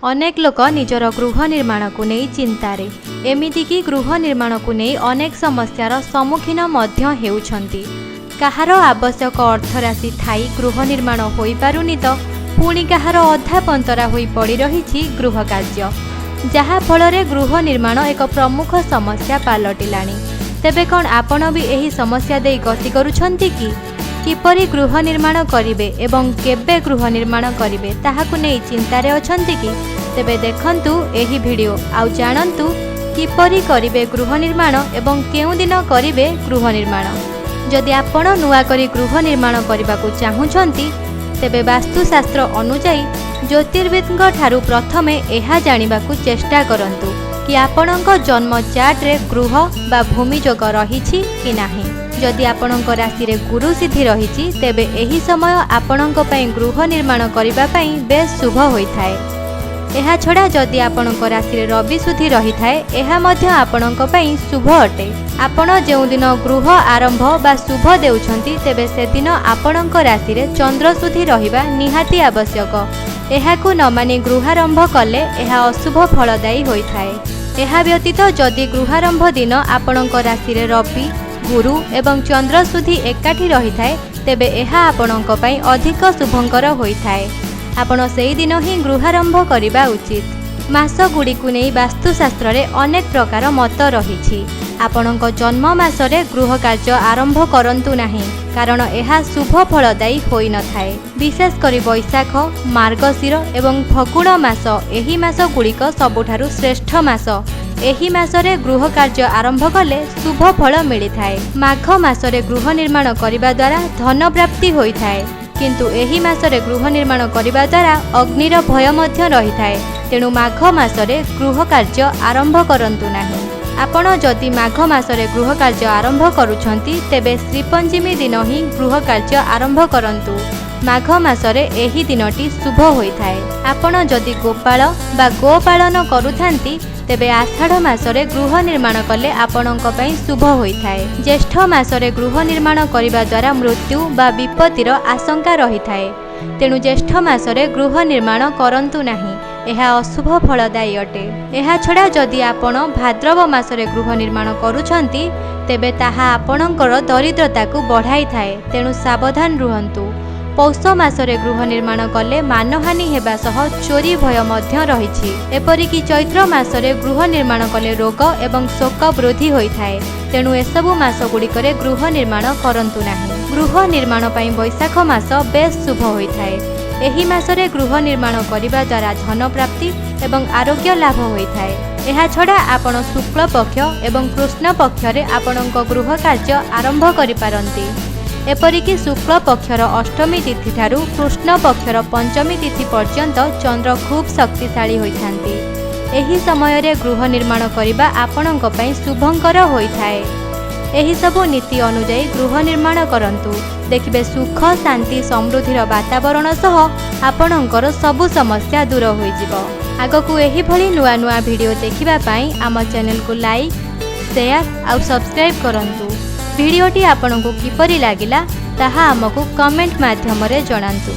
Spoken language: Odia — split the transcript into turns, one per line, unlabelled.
ଅନେକ ଲୋକ ନିଜର ଗୃହ ନିର୍ମାଣକୁ ନେଇ ଚିନ୍ତାରେ। ଏମିତିକି ଗୃହ ନିର୍ମାଣକୁ ନେଇ ଅନେକ ସମସ୍ୟାର ସମ୍ମୁଖୀନ ମଧ୍ୟ ହେଉଛନ୍ତି। କାହାର ଆବଶ୍ୟକ ଅର୍ଥରାଶି ଥାଇ ଗୃହ ନିର୍ମାଣ ହୋଇପାରୁନି ତ ପୁଣି କାହାର ଅଧା ପନ୍ତରା ହୋଇ ପଡ଼ି ରହିଛି ଗୃହ କାର୍ଯ୍ୟ, ଯାହାଫଳରେ ଗୃହ ନିର୍ମାଣ ଏକ ପ୍ରମୁଖ ସମସ୍ୟା ପାଲଟିଲାଣି। ତେବେ କ'ଣ ଆପଣ ବି ଏହି ସମସ୍ୟା ଦେଇ ଗତି କରୁଛନ୍ତି କି? କିପରି ଗୃହ ନିର୍ମାଣ କରିବେ ଏବଂ କେବେ ଗୃହ ନିର୍ମାଣ କରିବେ ତାହାକୁ ନେଇ ଚିନ୍ତାରେ ଅଛନ୍ତି କି? ତେବେ ଦେଖନ୍ତୁ ଏହି ଭିଡ଼ିଓ ଆଉ ଜାଣନ୍ତୁ କିପରି କରିବେ ଗୃହ ନିର୍ମାଣ ଏବଂ କେଉଁଦିନ କରିବେ ଗୃହ ନିର୍ମାଣ। ଯଦି ଆପଣ ନୂଆ କରି ଗୃହ ନିର୍ମାଣ କରିବାକୁ ଚାହୁଁଛନ୍ତି, ତେବେ ବାସ୍ତୁଶାସ୍ତ୍ର ଅନୁଯାୟୀ ଜ୍ୟୋତିର୍ବିଦଙ୍କ ଠାରୁ ପ୍ରଥମେ ଏହା ଜାଣିବାକୁ ଚେଷ୍ଟା କରନ୍ତୁ କି ଆପଣଙ୍କ ଜନ୍ମ ଚାର୍ଟରେ ଗୃହ ବା ଭୂମି ଯୋଗ ରହିଛି କି ନାହିଁ। ଯଦି ଆପଣଙ୍କ ରାଶିରେ ଗୁରୁ ସିଦ୍ଧି ରହିଛି, ତେବେ ଏହି ସମୟ ଆପଣଙ୍କ ପାଇଁ ଗୃହ ନିର୍ମାଣ କରିବା ପାଇଁ ବେଶ୍ ଶୁଭ ହୋଇଥାଏ। ଏହାଛଡ଼ା ଯଦି ଆପଣଙ୍କ ରାଶିରେ ରବି ଶୁଦ୍ଧି ରହିଥାଏ, ଏହା ମଧ୍ୟ ଆପଣଙ୍କ ପାଇଁ ଶୁଭ ଅଟେ। ଆପଣ ଯେଉଁଦିନ ଗୃହ ଆରମ୍ଭ ବା ଶୁଭ ଦେଉଛନ୍ତି, ତେବେ ସେଦିନ ଆପଣଙ୍କ ରାଶିରେ ଚନ୍ଦ୍ର ଶୁଦ୍ଧି ରହିବା ନିହାତି ଆବଶ୍ୟକ। ଏହାକୁ ନ ମାନି ଗୃହାରମ୍ଭ କଲେ ଏହା ଅଶୁଭ ଫଳଦାୟୀ ହୋଇଥାଏ। ଏହା ବ୍ୟତୀତ ଯଦି ଗୃହାରମ୍ଭ ଦିନ ଆପଣଙ୍କ ରାଶିରେ ରବି, ଗୁରୁ ଏବଂ ଚନ୍ଦ୍ର ଶୁଦ୍ଧି ଏକାଠି ରହିଥାଏ, ତେବେ ଏହା ଆପଣଙ୍କ ପାଇଁ ଅଧିକ ଶୁଭଙ୍କର ହୋଇଥାଏ। ଆପଣ ସେଇଦିନ ହିଁ ଗୃହାରମ୍ଭ କରିବା ଉଚିତ। ମାସଗୁଡ଼ିକୁ ନେଇ ବାସ୍ତୁଶାସ୍ତ୍ରରେ ଅନେକ ପ୍ରକାର ମତ ରହିଛି। ଆପଣଙ୍କ ଜନ୍ମ ମାସରେ ଗୃହ କାର୍ଯ୍ୟ ଆରମ୍ଭ କରନ୍ତୁ ନାହିଁ, କାରଣ ଏହା ଶୁଭ ଫଳଦାୟୀ ହୋଇନଥାଏ। ବିଶେଷ କରି ବୈଶାଖ, ମାର୍ଗଶିର ଏବଂ ଫଗୁଣ ମାସ, ଏହି ମାସଗୁଡ଼ିକ ସବୁଠାରୁ ଶ୍ରେଷ୍ଠ ମାସ। ଏହି ମାସରେ ଗୃହ କାର୍ଯ୍ୟ ଆରମ୍ଭ କଲେ ଶୁଭ ଫଳ ମିଳିଥାଏ। ମାଘ ମାସରେ ଗୃହ ନିର୍ମାଣ କରିବା ଦ୍ୱାରା ଧନ ପ୍ରାପ୍ତି ହୋଇଥାଏ, କିନ୍ତୁ ଏହି ମାସରେ ଗୃହ ନିର୍ମାଣ କରିବା ଦ୍ୱାରା ଅଗ୍ନିର ଭୟ ମଧ୍ୟ ରହିଥାଏ। ତେଣୁ ମାଘ ମାସରେ ଗୃହ କାର୍ଯ୍ୟ ଆରମ୍ଭ କରନ୍ତୁ ନାହିଁ। ଆପଣ ଯଦି ମାଘ ମାସରେ ଗୃହ କାର୍ଯ୍ୟ ଆରମ୍ଭ କରୁଛନ୍ତି, ତେବେ ଶ୍ରୀପଞ୍ଚମୀ ଦିନ ହିଁ ଗୃହ କାର୍ଯ୍ୟ ଆରମ୍ଭ କରନ୍ତୁ। ମାଘ ମାସରେ ଏହି ଦିନଟି ଶୁଭ ହୋଇଥାଏ। ଆପଣ ଯଦି ଗୋପାଳ ବା ଗୋପାଳନ କରୁଥାନ୍ତି, ତେବେ ଆଷାଢ଼ ମାସରେ ଗୃହ ନିର୍ମାଣ କଲେ ଆପଣଙ୍କ ପାଇଁ ଶୁଭ ହୋଇଥାଏ। ଜ୍ୟେଷ୍ଠ ମାସରେ ଗୃହ ନିର୍ମାଣ କରିବା ଦ୍ୱାରା ମୃତ୍ୟୁ ବା ବିପତ୍ତିର ଆଶଙ୍କା ରହିଥାଏ। ତେଣୁ ଜ୍ୟେଷ୍ଠ ମାସରେ ଗୃହ ନିର୍ମାଣ କରନ୍ତୁ ନାହିଁ, ଏହା ଅଶୁଭ ଫଳଦାୟୀ ଅଟେ। ଏହାଛଡ଼ା ଯଦି ଆପଣ ଭାଦ୍ରବ ମାସରେ ଗୃହ ନିର୍ମାଣ କରୁଛନ୍ତି, ତେବେ ତାହା ଆପଣଙ୍କର ଦରିଦ୍ରତାକୁ ବଢ଼ାଇଥାଏ, ତେଣୁ ସାବଧାନ ରୁହନ୍ତୁ। ପୌଷ ମାସରେ ଗୃହ ନିର୍ମାଣ କଲେ ମାନହାନି ହେବା ସହ ଚୋରି ଭୟ ମଧ୍ୟ ରହିଛି। ଏପରିକି ଚୈତ୍ର ମାସରେ ଗୃହ ନିର୍ମାଣ କଲେ ରୋଗ ଏବଂ ଶୋକ ବୃଦ୍ଧି ହୋଇଥାଏ। ତେଣୁ ଏସବୁ ମାସ ଗୁଡ଼ିକରେ ଗୃହ ନିର୍ମାଣ କରନ୍ତୁ ନାହିଁ। ଗୃହ ନିର୍ମାଣ ପାଇଁ ବୈଶାଖ ମାସ ବେଶ୍ ଶୁଭ ହୋଇଥାଏ। ଏହି ମାସରେ ଗୃହ ନିର୍ମାଣ କରିବା ଦ୍ୱାରା ଧନ ପ୍ରାପ୍ତି ଏବଂ ଆରୋଗ୍ୟ ଲାଭ ହୋଇଥାଏ। ଏହାଛଡ଼ା ଆପଣ ଶୁକ୍ଳ ପକ୍ଷ ଏବଂ କୃଷ୍ଣ ପକ୍ଷରେ ଆପଣଙ୍କ ଗୃହ କାର୍ଯ୍ୟ ଆରମ୍ଭ କରିପାରନ୍ତି। ଏପରିକି ଶୁକ୍ଳ ପକ୍ଷର ଅଷ୍ଟମୀ ତିଥିଠାରୁ କୃଷ୍ଣ ପକ୍ଷର ପଞ୍ଚମୀ ତିଥି ପର୍ଯ୍ୟନ୍ତ ଚନ୍ଦ୍ର ଖୁବ୍ ଶକ୍ତିଶାଳୀ ହୋଇଥାନ୍ତି। ଏହି ସମୟରେ ଗୃହ ନିର୍ମାଣ କରିବା ଆପଣଙ୍କ ପାଇଁ ଶୁଭଙ୍କର ହୋଇଥାଏ। ଏହିସବୁ ନୀତି ଅନୁଯାୟୀ ଗୃହ ନିର୍ମାଣ କରନ୍ତୁ, ଦେଖିବେ ସୁଖ, ଶାନ୍ତି, ସମୃଦ୍ଧିର ବାତାବରଣ ସହ ଆପଣଙ୍କର ସବୁ ସମସ୍ୟା ଦୂର ହୋଇଯିବ। ଆଗକୁ ଏହିଭଳି ନୂଆ ନୂଆ ଭିଡ଼ିଓ ଦେଖିବା ପାଇଁ ଆମ ଚ୍ୟାନେଲକୁ ଲାଇକ୍, ସେୟାର ଆଉ ସବସ୍କ୍ରାଇବ୍ କରନ୍ତୁ। ଭିଡ଼ିଓଟି ଆପଣଙ୍କୁ କିପରି ଲାଗିଲା ତାହା ଆମକୁ କମେଣ୍ଟ ମାଧ୍ୟମରେ ଜଣାନ୍ତୁ।